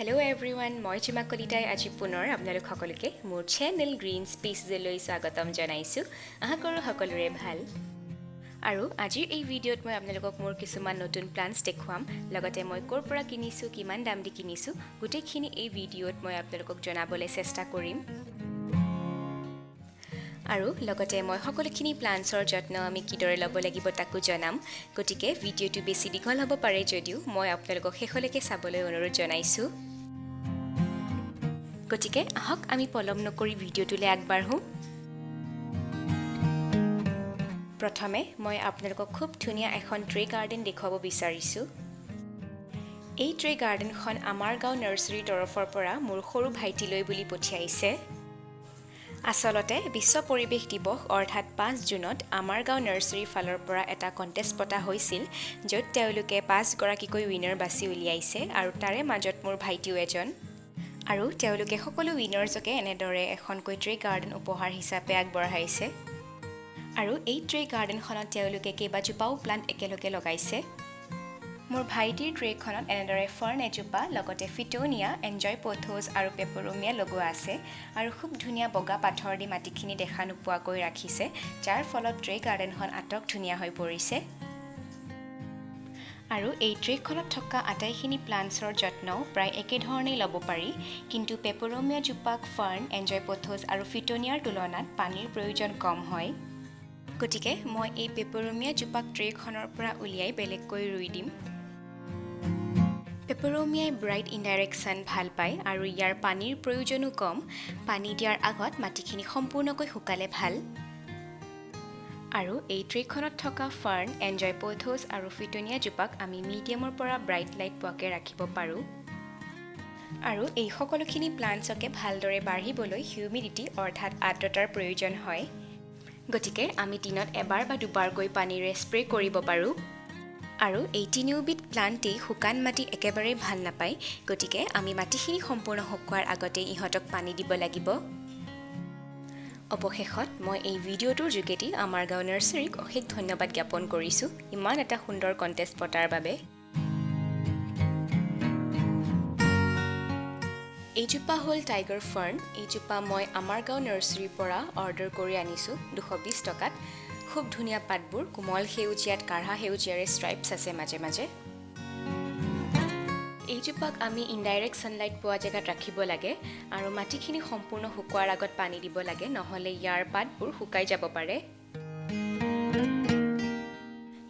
Hello' everyone, মই চুমা কলিতাই আজি পুনৰ আপোনালোক সকলোকে মোৰ চেনেল গ্ৰীণ স্পেচেছলৈ স্বাগতম জনাইছোঁ। আশা কৰোঁ সকলোৰে ভাল। আৰু আজিৰ এই ভিডিঅ'ত মই আপোনালোকক মোৰ কিছুমান নতুন প্লাণ্টছ দেখুৱাম, লগতে মই ক'ৰ পৰা কিনিছোঁ, কিমান দাম দি কিনিছোঁ, গোটেইখিনি এই ভিডিঅ'ত মই আপোনালোকক জনাবলৈ চেষ্টা কৰিম। আৰু লগতে মই সকলোখিনি প্লাণ্টছৰ যত্ন আমি কিদৰে ল'ব লাগিব তাকো জনাম। গতিকে ভিডিঅ'টো বেছি দীঘল হ'ব পাৰে যদিও মই আপোনালোকক শেষলৈকে চাবলৈ অনুৰোধ জনাইছোঁ। গতিকে আহক আমি পলম নকৰি ভিডিঅ'টোলৈ আগবাঢ়োঁ। প্ৰথমে মই আপোনালোকক খুব ধুনীয়া এখন ট্ৰে গাৰ্ডেন দেখুৱাব বিচাৰিছোঁ। এই ট্ৰে গাৰ্ডেনখন আমাৰ গাঁও নাৰ্চাৰীৰ তৰফৰ পৰা মোৰ সৰু ভাইটিলৈ বুলি পঠিয়াইছে। আচলতে বিশ্ব পৰিৱেশ দিৱস অৰ্থাৎ 5 জুনত আমাৰ গাঁও নাৰ্চাৰীৰ ফালৰ পৰা এটা কণ্টেষ্ট পতা হৈছিল, য'ত তেওঁলোকে 5গৰাকীকৈ উইনাৰ বাছি উলিয়াইছে আৰু তাৰে মাজত মোৰ ভাইটিও এজন। আৰু তেওঁলোকে সকলো উইনাৰ্ছকে এনেদৰে এখনকৈ ট্ৰে গাৰ্ডেন উপহাৰ হিচাপে আগবঢ়াইছে। আৰু এই ট্ৰে গাৰ্ডেনখনত তেওঁলোকে কেইবাজোপাও প্লাণ্ট একেলগে লগাইছে। মোৰ ভাইটিৰ ট্ৰেখনত এনেদৰে ফাৰ্ণ এজোপা, লগতে ফিটনিয়া, এনজয় পথোজ আৰু পেপৰমিয়া লগোৱা আছে আৰু খুব ধুনীয়া বগা পাথৰ দি মাটিখিনি দেখা নোপোৱাকৈ ৰাখিছে, যাৰ ফলত ট্ৰে গাৰ্ডেনখন আটক ধুনীয়া হৈ পৰিছে। আৰু এই ট্ৰেখনত থকা আটাইখিনি প্লাণ্টছৰ যত্নও প্ৰায় একেধৰণেই ল'ব পাৰি, কিন্তু পেপৰমিয়া জোপাক ফাৰ্ণ, এনজয় পথোজ আৰু ফিটনিয়াৰ তুলনাত পানীৰ প্ৰয়োজন কম হয়। গতিকে মই এই পেপৰমিয়া জোপাক ট্ৰেখনৰ পৰা উলিয়াই বেলেগকৈ ৰুই দিম। পেপৰমিয়াই ব্ৰাইট ইনডাইৰেক্ট ছান ভাল পায় আৰু ইয়াৰ পানীৰ প্ৰয়োজনো কম। পানী দিয়াৰ আগত মাটিখিনি সম্পূৰ্ণকৈ শুকালে ভাল। আৰু এই ট্ৰেখনত থকা ফাৰ্ণ, এনজয় পথোজ আৰু ফিটনিয়া জোপাক আমি মিডিয়ামৰ পৰা ব্ৰাইট লাইট পোৱাকৈ ৰাখিব পাৰোঁ। আৰু এই সকলোখিনি প্লাণ্টছকে ভালদৰে বাঢ়িবলৈ হিউমিডিটি অৰ্থাৎ আৰ্দ্ৰতাৰ প্ৰয়োজন হয়। গতিকে আমি দিনত এবাৰ বা দুবাৰকৈ পানীৰে স্প্ৰে কৰিব পাৰোঁ। আৰু এই তিনিওবিধ প্লাণ্টেই শুকান মাটি একেবাৰেই ভাল নাপায়, গতিকে আমি মাটিখিনি সম্পূৰ্ণ শুকোৱাৰ আগতে ইহঁতক পানী দিব লাগিব। অৱশেষত মই এই ভিডিঅ'টোৰ যোগেদি আমাৰ গাঁও নাৰ্চাৰীক অশেষ ধন্যবাদ জ্ঞাপন কৰিছোঁ ইমান এটা সুন্দৰ কণ্টেষ্ট পতাৰ বাবে। এইজোপা হ'ল টাইগাৰ ফাৰ্ণ। এইজোপা মই আমাৰ গাঁও নাৰ্চাৰীৰ পৰা অৰ্ডাৰ কৰি আনিছোঁ 220 টকাত। খুব ধুনীয়া পাতবোৰ, কোমল সেউজীয়াত কাঢ়া সেউজীয়াৰে ষ্ট্ৰাইপছ আছে মাজে মাজে। এইজোপাক আমি ইনডাইৰেক্ট ছানলাইট পোৱা জেগাত ৰাখিব লাগে আৰু মাটিখিনি সম্পূৰ্ণ শুকোৱাৰ আগত পানী দিব লাগে, নহ'লে ইয়াৰ পাতবোৰ শুকাই যাব পাৰে।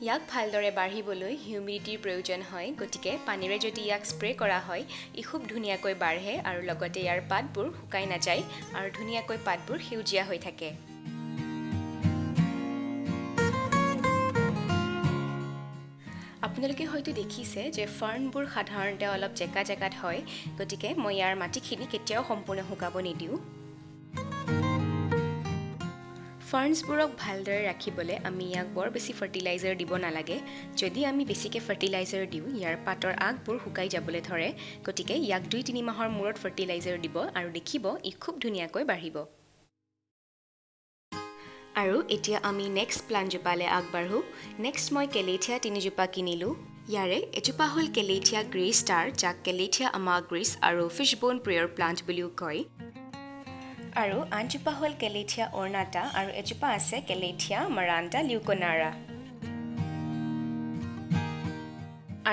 ইয়াক ভালদৰে বাঢ়িবলৈ হিউমিডিটিৰ প্ৰয়োজন হয়, গতিকে পানীৰে যদি ইয়াক স্প্ৰে কৰা হয় ই খুব ধুনীয়াকৈ বাঢ়ে আৰু লগতে ইয়াৰ পাতবোৰ শুকাই নাযায় আৰু ধুনীয়াকৈ পাতবোৰ সেউজীয়া হৈ থাকে। আপোনালোকে হয়তো দেখিছে যে ফাৰ্ণবোৰ সাধাৰণতে অলপ জেকা জেগাত হয়, গতিকে মই ইয়াৰ মাটিখিনি কেতিয়াও সম্পূৰ্ণ শুকাব নিদিওঁ। ফাৰ্ণছবোৰক ভালদৰে ৰাখিবলৈ আমি ইয়াক বৰ বেছি ফাৰ্টিলাইজাৰ দিব নালাগে। যদি আমি বেছিকৈ ফাৰ্টিলাইজাৰ দিওঁ ইয়াৰ পাতৰ আগবোৰ শুকাই যাবলৈ ধৰে, গতিকে ইয়াক 2-3 মাহৰ মূৰত ফাৰ্টিলাইজাৰ দিব আৰু দেখিব ই খুব ধুনীয়াকৈ বাঢ়িব। আৰু এতিয়া আমি নেক্সট প্লাণ্টজোপালৈ আগবাঢ়োঁ। নেক্সট মই কেলেথিয়া 3জোপা কিনিলোঁ। ইয়াৰে এজোপা হ'ল কেলেথিয়া গ্ৰে ষ্টাৰ, যাক কেলেথিয়া আমাগ্ৰিছ আৰু ফিছব'ন প্ৰেয়াৰ প্লাণ্ট বুলিও কয়। আৰু আনজোপা হ'ল কেলেথিয়া অৰ্ণাটা আৰু এজোপা আছে কেলেথিয়া মাৰাণ্ডা লিউকনাৰা।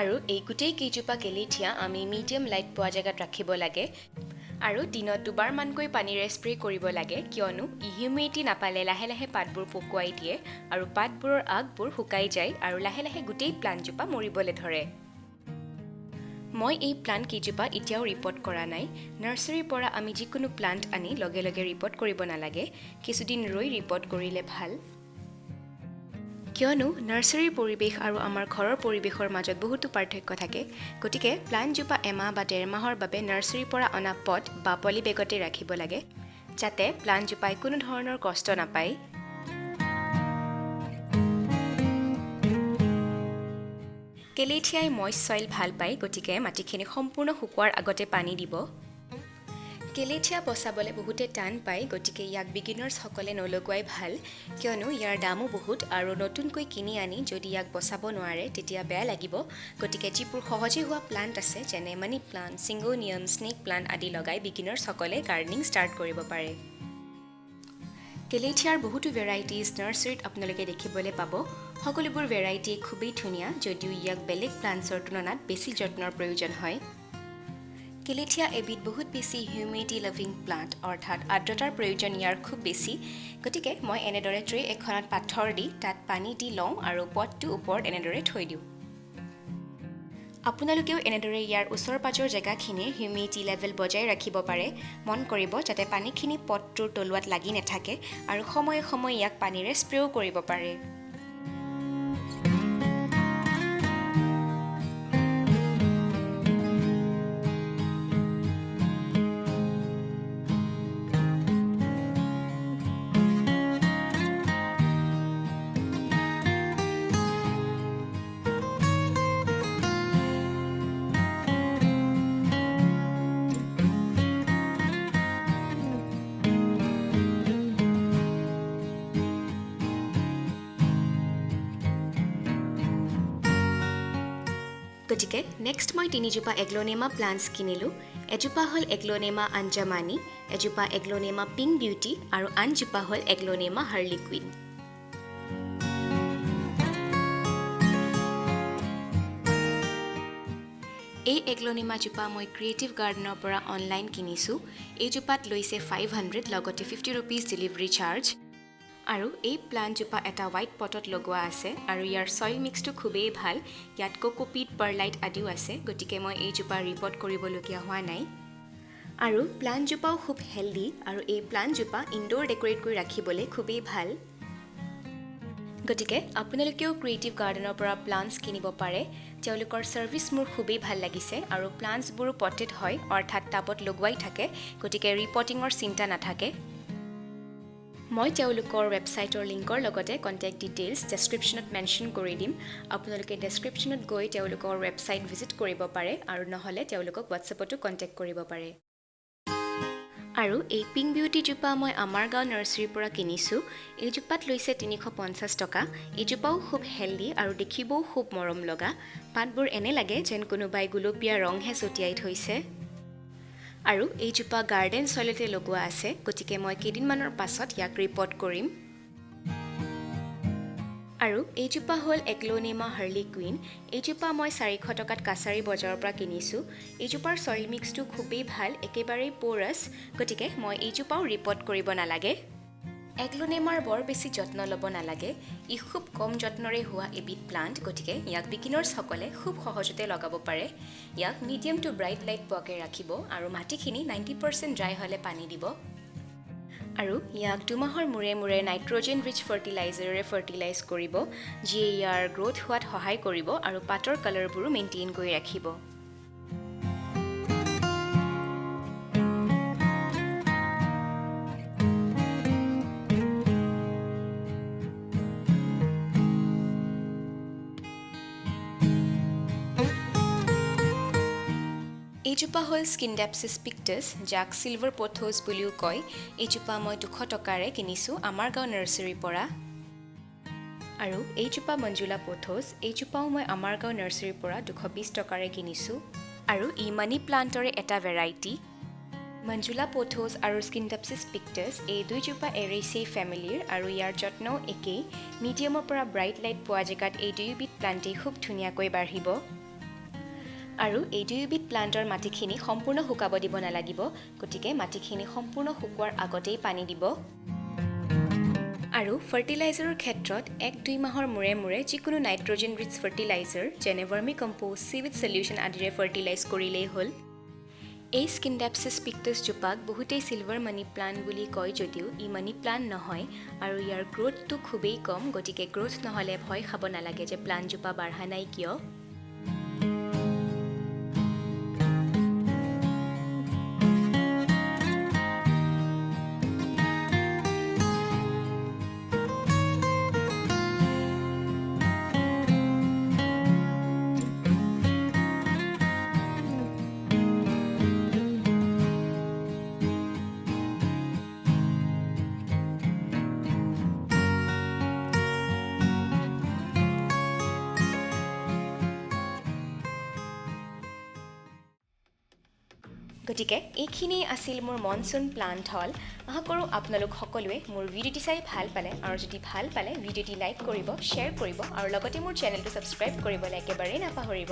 আৰু এই গোটেই কেইজোপা কেলেথিয়া আমি মিডিয়াম লাইট পোৱা জেগাত ৰাখিব লাগে আৰু দিনত দুবাৰমানকৈ পানীৰে স্প্ৰে কৰিব লাগে, কিয়নো ই হিউমিডিটি নাপালে লাহে লাহে পাতবোৰ পকুৱাই দিয়ে আৰু পাতবোৰৰ আগবোৰ শুকাই যায় আৰু লাহে লাহে গোটেই প্লাণ্টজোপা মৰিবলৈ ধৰে। মই এই প্লাণ্ট কেইজোপা এতিয়াও ৰিপৰ্ট কৰা নাই। নাৰ্চাৰীৰ পৰা আমি যিকোনো প্লাণ্ট আনি লগে লগে ৰিপৰ্ট কৰিব নালাগে, কিছুদিন ৰৈ ৰিপৰ্ট কৰিলে ভাল, কিয়নো নাৰ্চাৰীৰ পৰিৱেশ আৰু আমাৰ ঘৰৰ পৰিৱেশৰ মাজত বহুতো পাৰ্থক্য থাকে। গতিকে প্লাণ্টজোপা এমাহ বা 1.5 মাহৰ বাবে নাৰ্চাৰীৰ পৰা অনা পট বা পলি বেগতে ৰাখিব লাগে, যাতে প্লাণ্টজোপাই কোনো ধৰণৰ কষ্ট নাপায়। কেলেথিয়াই মইষ্ট চইল ভাল পায়, গতিকে মাটিখিনি সম্পূৰ্ণ শুকোৱাৰ আগতে পানী দিব। কেলেথিয়া বচাবলৈ বহুতে টান পায়, গতিকে ইয়াক বিগিনাৰ্ছসকলে নলগোৱাই ভাল, কিয়নো ইয়াৰ দামো বহুত আৰু নতুনকৈ কিনি আনি যদি ইয়াক বচাব নোৱাৰে তেতিয়া বেয়া লাগিব। গতিকে যিবোৰ সহজে হোৱা প্লাণ্ট আছে, যেনে money plant, syngonium, snake plant আদি লগাই বিগিনাৰ্ছসকলে গাৰ্ডেনিং ষ্টাৰ্ট কৰিব পাৰে। কেলেথিয়াৰ বহুতো ভেৰাইটিজ নাৰ্চাৰীত আপোনালোকে দেখিবলৈ পাব। সকলোবোৰ ভেৰাইটি খুবেই ধুনীয়া, যদিও ইয়াক বেলেগ প্লাণ্টছৰ তুলনাত বেছি যত্নৰ প্ৰয়োজন হয়। কেলেথিয়া এবিধ বহুত বেছি হিউমিডিটি লাভিং প্লাণ্ট, অৰ্থাৎ আৰ্দ্ৰতাৰ প্ৰয়োজন ইয়াৰ খুব বেছি। গতিকে মই এনেদৰে ট্ৰে এখনত পাথৰ দি তাত পানী দি লওঁ আৰু পটটো ওপৰত এনেদৰে থৈ দিওঁ। আপোনালোকেও এনেদৰে ইয়াৰ ওচৰ পাজৰ জেগাখিনিৰ হিউমিডিটি লেভেল বজাই ৰাখিব পাৰে। মন কৰিব যাতে পানীখিনি পটটোৰ তলুৱাত লাগি নাথাকে আৰু সময়ে সময়ে ইয়াক পানীৰে স্প্ৰেও কৰিব পাৰে। গতিকে নেক্সট মই তিনিজোপা এগ্ল'নেমা প্লাণ্টছ কিনিলোঁ। এজোপা হ'ল এগ্ল'নেমা আঞ্জামানি, এজোপা এগ্ল'নেমা পিংক বিউটি আৰু আনজোপা হ'ল এগ্ল'নেমা হাৰ্লি কুইন। এই এগ্ল'নেমাজোপা মই ক্ৰিয়েটিভ গাৰ্ডেনৰ পৰা অনলাইন কিনিছোঁ। এইজোপাত লৈছে 500, লগতে 50 ৰুপিজ ডেলিভাৰী চাৰ্জ। আৰু এই প্লাণ্টজোপা এটা হোৱাইট পটত লগোৱা আছে আৰু ইয়াৰ চইল মিক্সটো খুবেই ভাল। ইয়াত কোকোপিট, পাৰলাইট আদিও আছে, গতিকে মই এইজোপা ৰিপৰ্ট কৰিবলগীয়া হোৱা নাই। আৰু প্লাণ্টজোপাও খুব হেল্ডি আৰু এই প্লাণ্টজোপা ইনড'ৰ ডেক'ৰেট কৰি ৰাখিবলৈ খুবেই ভাল। গতিকে আপোনালোকেও ক্ৰিয়েটিভ গাৰ্ডেনৰ পৰা প্লাণ্টছ কিনিব পাৰে। তেওঁলোকৰ ছাৰ্ভিচ মোৰ খুবেই ভাল লাগিছে আৰু প্লাণ্টছবোৰো পটেড হয়, অৰ্থাৎ টাবত লগোৱাই থাকে, গতিকে ৰিপৰ্টিঙৰ চিন্তা নাথাকে। মই তেওঁলোকৰ ৱেবছাইটৰ লিংকৰ লগতে কণ্টেক্ট ডিটেইলছ ডেছক্ৰিপশ্যনত মেনশ্যন কৰি দিম। আপোনালোকে ডেছক্ৰিপশ্যনত গৈ তেওঁলোকৰ ৱেবছাইট ভিজিট কৰিব পাৰে আৰু নহ'লে তেওঁলোকক হোৱাটছএপতো কণ্টেক্ট কৰিব পাৰে। আৰু এই পিংক বিউটিজোপা মই আমাৰ গাঁও নাৰ্চাৰীৰ পৰা কিনিছোঁ। এইজোপাত লৈছে 350 টকা। এইজোপাও খুব হেল্ডি আৰু দেখিবও খুব মৰম লগা। পাতবোৰ এনে লাগে যেন কোনোবাই গুলপীয়া ৰংহে ছটিয়াই থৈছে। আৰু এইজোপা গাৰ্ডেন চইলতে লগোৱা আছে, গতিকে মই কেইদিনমানৰ পাছত ইয়াক ৰিপৰ্ট কৰিম। আৰু এইজোপা হ'ল এগ্ল'নেমা হাৰ্লি কুইন। এইজোপা মই 400 টকাত কাছাৰী বজাৰৰ পৰা কিনিছোঁ। এইজোপাৰ চইল মিক্সটো খুবেই ভাল, একেবাৰেই প'ৰাছ, গতিকে মই এইজোপাও ৰিপৰ্ট কৰিব নালাগে। এগ্ল'নেমাৰ বৰ বেছি যত্ন ল'ব নালাগে, ই খুব কম যত্নৰে হোৱা এবিধ প্লাণ্ট, গতিকে ইয়াক বিগিনাৰ্ছসকলে খুব সহজতে লগাব পাৰে। ইয়াক মিডিয়াম টু ব্ৰাইট লাইট পোৱাকৈ ৰাখিব আৰু মাটিখিনি 90% ড্ৰাই হ'লে পানী দিব। আৰু ইয়াক 2 মাহৰ মূৰে মূৰে নাইট্ৰজেন ৰিচ ফাৰ্টিলাইজাৰেৰে ফাৰ্টিলাইজ কৰিব, যিয়ে ইয়াৰ গ্ৰ'থ হোৱাত সহায় কৰিব আৰু পাতৰ কালাৰবোৰো মেইনটেইন কৰি ৰাখিব। এইজোপা হ'ল স্কিনডেপচিছ পিক্টাছ, যাক চিলভাৰ পথোজ বুলিও কয়। এইজোপা মই 200 টকাৰে কিনিছোঁ আমাৰ গাঁও নাৰ্চাৰীৰ পৰা। আৰু এইজোপা মঞ্জুলা পথোজ, এইজোপাও মই আমাৰ গাঁও নাৰ্চাৰীৰ পৰা 220 টকাৰে কিনিছোঁ আৰু ই মানি প্লাণ্টৰে এটা ভেৰাইটি। মঞ্জুলা পথোজ আৰু স্কিনডেপচিছ পিক্টাছ এই দুইজোপা এৰেচি ফেমিলিৰ আৰু ইয়াৰ যত্নও একেই। মিডিয়ামৰ পৰা ব্ৰাইট লাইট পোৱা জেগাত এই দুয়োবিধ প্লাণ্টেই খুব ধুনীয়াকৈ বাঢ়িব। আৰু এই দুয়োবিধ প্লাণ্টৰ মাটিখিনি সম্পূৰ্ণ শুকাব দিব নালাগিব, গতিকে মাটিখিনি সম্পূৰ্ণ শুকোৱাৰ আগতেই পানী দিব। আৰু ফাৰ্টিলাইজাৰৰ ক্ষেত্ৰত 1-2 মাহৰ মূৰে মূৰে যিকোনো নাইট্ৰজেন ৰিচ ফাৰ্টিলাইজাৰ, যেনে ভাৰ্মি কম্প'জ, চিউইড চলিউশ্যন আদিৰে ফাৰ্টিলাইজ কৰিলেই হ'ল। এই স্কিনডেপচিছ পিক্টাছজোপাক বহুতেই চিলভাৰ মানি প্লাণ্ট বুলি কয় যদিও ই মানি প্লাণ্ট নহয় আৰু ইয়াৰ গ্ৰ'থটো খুবেই কম, গতিকে গ্ৰ'থ নহ'লে ভয় খাব নালাগে যে প্লাণ্টজোপা বাঢ়া নাই কিয়। গতিকে এইখিনিয়েই আছিল মোৰ মনচুন প্লাণ্ট হল। আশা কৰোঁ আপোনালোক সকলোৱে মোৰ ভিডিঅ'টি চাই ভাল পালে আৰু যদি ভাল পালে, ভিডিঅ'টি লাইক কৰিব, শ্বেয়াৰ কৰিব আৰু লগতে মোৰ চেনেলটো ছাবস্ক্ৰাইব কৰিবলৈ একেবাৰেই নাপাহৰিব।